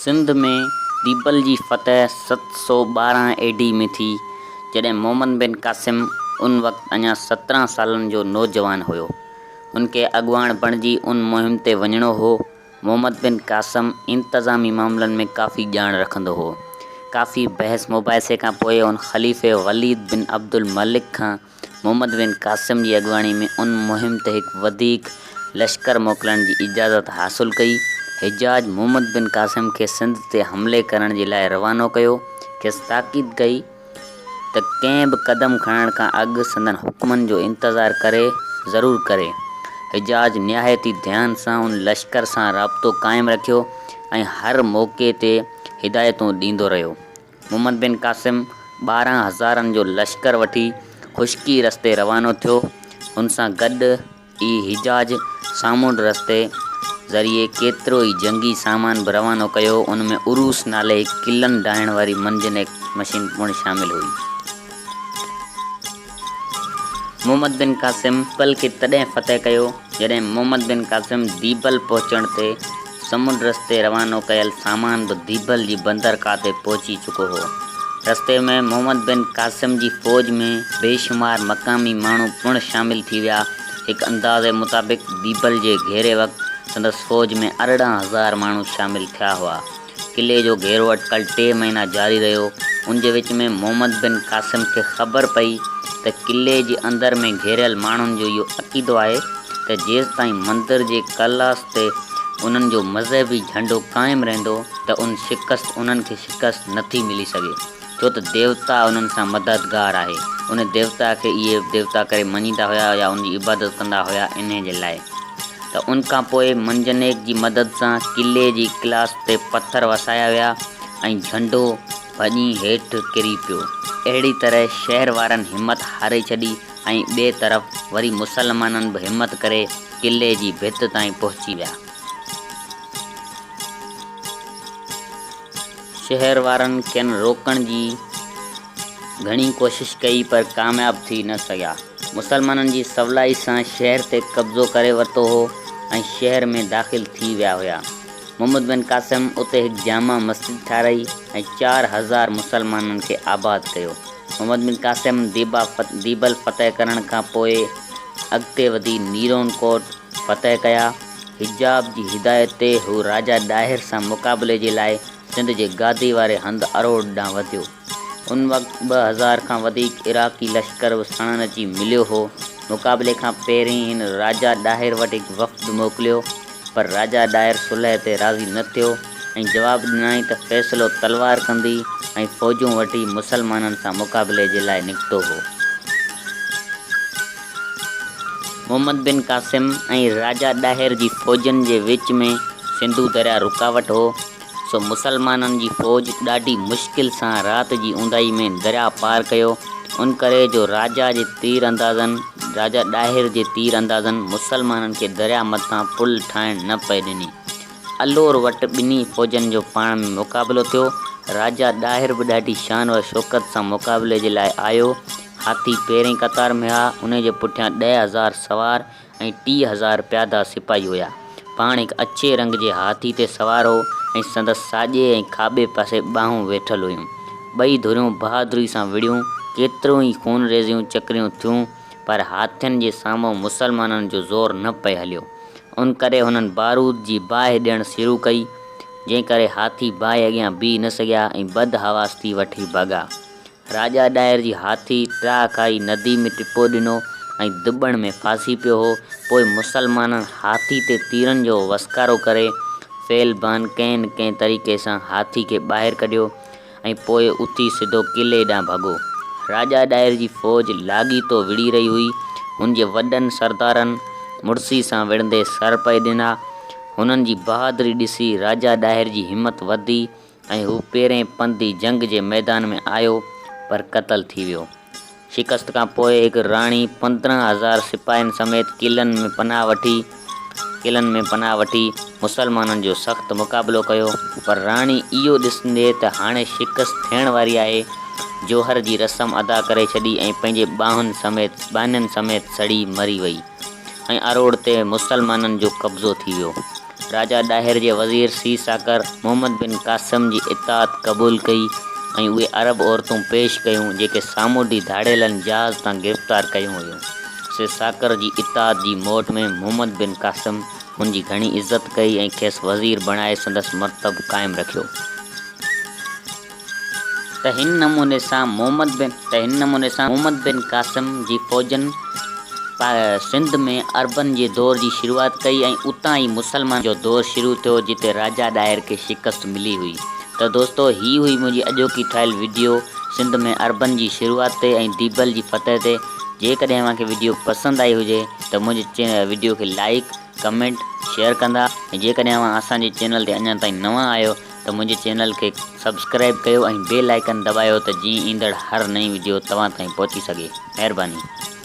سنڌ ۾ ديبل جي فتح 712 اي ڊي ۾ ٿي، جڏهن محمد بن قاسم ان وقت اڃا 17 سالن جو نوجوان هيو. هن کي اڳواڻ بڻجي ان مهم تي وڃڻو هو. محمد بن قاسم انتظامي معاملن ۾ ڪافي ڄاڻ رکندو هو. ڪافي بحث مباحثي کان پوء هن خليفي وليد بن عبدالملڪ کان محمد بن قاسم جي اڳواڻي ۾ ان مهم تي هڪ وڌيڪ لشڪر موڪلڻ جي اجازت حاصل ڪئي. حجاج محمد بن قاسم کي سنڌ تي حملي ڪرڻ جي لاء روانو ڪيو. کيس تاڪيد ڪئي ته ڪنهن به قدم کڻڻ کان اڳ سندن حڪمن جو انتظار ڪري ضرور ڪري. حجاج نهايت ئي ڌيان سان ان لشڪر سان رابطو قائم رکيو ۽ هر موقعي تي هدايتون ڏيندو رهيو. محمد بن قاسم 12 هزارن جو لشڪر وٺي خشڪي رستي روانو ٿيو. هن سان گڏ ئي حجاج سامونڊ رستي ذريعي ڪيترو ئي جنگي سامان به روانو ڪيو. ان ۾ عروس نالي هڪ قلعن ڊاهڻ واري منجنيق مشين پڻ شامل هئي. محمد بن قاسم ديبل کي تڏهن فتح ڪيو، جڏهن محمد بن قاسم ديبل پهچڻ تي سمنڊ رستي روانو ڪيل سامان به ديبل جي بندرگاهه تي پهچي چڪو هو. رستي ۾ محمد بن قاسم جي فوج ۾ بيشمار مقامي ماڻهو پڻ شامل ٿي ويا. هڪ اندازي مطابق ديبل جي گهيري وقت سندس فوج ۾ 18 هزار ماڻهو شامل ٿيا هئا. قلعي جو گهيرو اٽڪل ٽي مهينا جاري رهيو. ان جي وچ ۾ محمد بن قاسم کي خبر پئي ته قلعي جي اندر ۾ گهيريل ماڻهن جو اهو عقيدو آهي ته جيستائين مندر جي ڪلاس تي انهن جو مذهبي جهنڊو قائم رهندو ته ان شڪست انهن کي شڪست نٿي ملي سگهي ڇو ته ديوتا انهن سان مددگار آهي. ان ديوتا کي اهي ديوتا ڪري مڃيندا هيا يا ان جي عبادت ڪندا هيا انهي جي لاء. ته ان کان پوء منجنيق جي مدد سان قلعي جي ڪلاس تي پٿر وسايا ويا ۽ جهنڊو ڀڄي هيٺ ڪري پيو. اهڙي طرح شهر وارن همت هاري ڇڏي ۽ ٻئي طرف وري مسلمانن به همت ڪري قلعي جي ڀت تائين پهچي ويا. شهر وارن کين روڪڻ جي گهڻي ڪوشش ڪئي پر ڪامياب ٿي نه سگهيا. مسلمانن جي سولائي سان شهر تي قبضو ڪري ورتو هو ۽ شهر ۾ داخل ٿي ويا هيا. محمد بن قاسم اتي هڪ جامع مسجد ٺاهرائي ۽ 4000 مسلمانن کي آباد ڪيو. محمد بن قاسم ديبا ديبل فتح ڪرڻ کان پوء اڳتي وڌي نيرون ڪوٽ فتح ڪيا. حجاب جي هدايت تي هو راجا ڏاهر سان مقابلي جي لاء سنڌ جي گادي واري هنڌ اروڙ ڏانهن وڌيو. ان وقت 2000 کان وڌيڪ عراقي لشڪر به ساڻن اچي مليو هو. مقابلي کان پهرين هن راجا ڏاهر وٽ هڪ وفد موڪليو، پر راجا ڏاهر صلح تي راضي نه ٿيو ۽ جواب ڏنائين ته فيصلو تلوار ڪندي ۽ فوجون وٺي مسلمانن سان مقابلي جي لاء نڪتو هو. محمد بن قاسم ۽ راجا ڏاهر جي فوجن جي وچ ۾ سنڌو درياء رڪاوٽ هو. سو مسلمانن جي فوج ڏاڍي مشڪل سان رات جي اونداهي ۾ درياء پار ڪيو، ان ڪري جو راجا جي تير اندازن، راجا ڏاهر جي تير اندازن مسلمانن کي درياء مٿان پل ٺاهڻ نه پئي ڏني. الور وٽ ٻنهي فوجن جو پاڻ ۾ مقابلو ٿيو. راجا ڏاهر به ڏاڍي شان و شوڪت سان مقابلي جي لاء آيو. هاٿي پهرين قطار ۾ هئا، انهي جي پٺيان 10,000 سوار ۽ 30,000 پيادا سپاهي هيا. پاڻ هڪ اڇي رنگ جي هاٿي تي سوار هو ۽ سندس ساڄي ۽ کاٻي پاسي ٻانهون ويٺل هيون. ٻئي ڌريون بهادري سان وڙهيون، ڪيتريون ئي خونريزيون چڪريون ٿيون، پر هاٿين جي سامهون مسلمانن جو زور نه پئي هليو. ان ڪري هنن بارود جي باهه ڏيڻ شروع ڪئي، جنهن ڪري هاٿي باهه اڳيان بيهي نه سگهيا ۽ بدحواس ٿي وٺي ڀڳا. راجا ڏاهر جي هاٿي ٽاهه کائي ندي ۾ ٽپو ڏنو ۽ ڌٻڻ ۾ ڦاسي پيو هو. پوء مسلمانن هاٿي تي تيرن جو وسڪارو ڪري فيلبان ڪنهن نه ڪنهن طريقي سان هاٿي کي ٻاهر ڪڍيو ۽ پوء اٿي سڌو قلعي ڏانهن ڀڳو. راجا ڏاهر جي فوج لاڳيتو وڙهي رهي هئي. هن جي وڏن سردارن مڙسي سان وڙهندي سر پئي ڏنا. هنن جي بهادري ڏسي راجا ڏاهر جي همت وڌي ۽ هو پيرين پنڌ ئي جنگ جي ميدان ۾ آيو پر قتل ٿي ويو. شڪست کان پوء هڪ راڻي 15,000 سپاهين سميت قلعن ۾ پناهه وٺي قلعن ۾ پناهه وٺي مسلمانن جو سخت مقابلو ڪيو پر راڻي اهو ڏسندي ته هاڻي شڪست ٿيڻ واري آهي جوهر جي رسم ادا ڪري ڇڏي ۽ پنهنجي ٻانهن سميت ٻانهن سميت سڙي مري وئي ۽ اروڙ تي مسلمانن جو قبضو ٿي ويو. راجا ڏاهر جي وزير سي ساڪر محمد بن قاسم جي اطاعت قبول ڪئي ۽ اهي عرب عورتون پيش ڪيون جيڪي سامونڊي ڌاڙيلن جهاز تان گرفتار ڪيون هيون. سي ساڪر جي اطاعت جي موٽ ۾ محمد بن قاسم هن جي گهڻي عزت ڪئي ۽ کيس وزير بڻائي سندس مرتبو قائم رکيو. ته هن نموني سان محمد بن ته هن نموني سان محمد بن قاسم جي فوجن سنڌ ۾ عربن جي دور جي شروعات ڪئي ۽ اتان ئي مسلمانن جو دور شروع ٿيو جتي راجا ڏاهر کي شڪست ملي هئي ته دوستو هي هئي منهنجي اڄوڪي ٺاهيل وڊيو سنڌ ۾ عربن جي شروعات تي ۽ ديبل جي فتح تي جيڪڏهن اوهان کي وڊيو پسند آئي هجي ته منهنجي وڊيو کي لائيڪ ڪمينٽ شيئر ڪندا ۽ جيڪڏهن اوهان اسان جي چينل تي اڃا تائين نوان آهيو ته منهنجي چينل کي سبسڪرائيب ڪيو ۽ بيل آئيڪن دٻايو ته جيئن ايندڙ هر نئين وڊيو توهان تائين پهچي سگهي. مهرباني.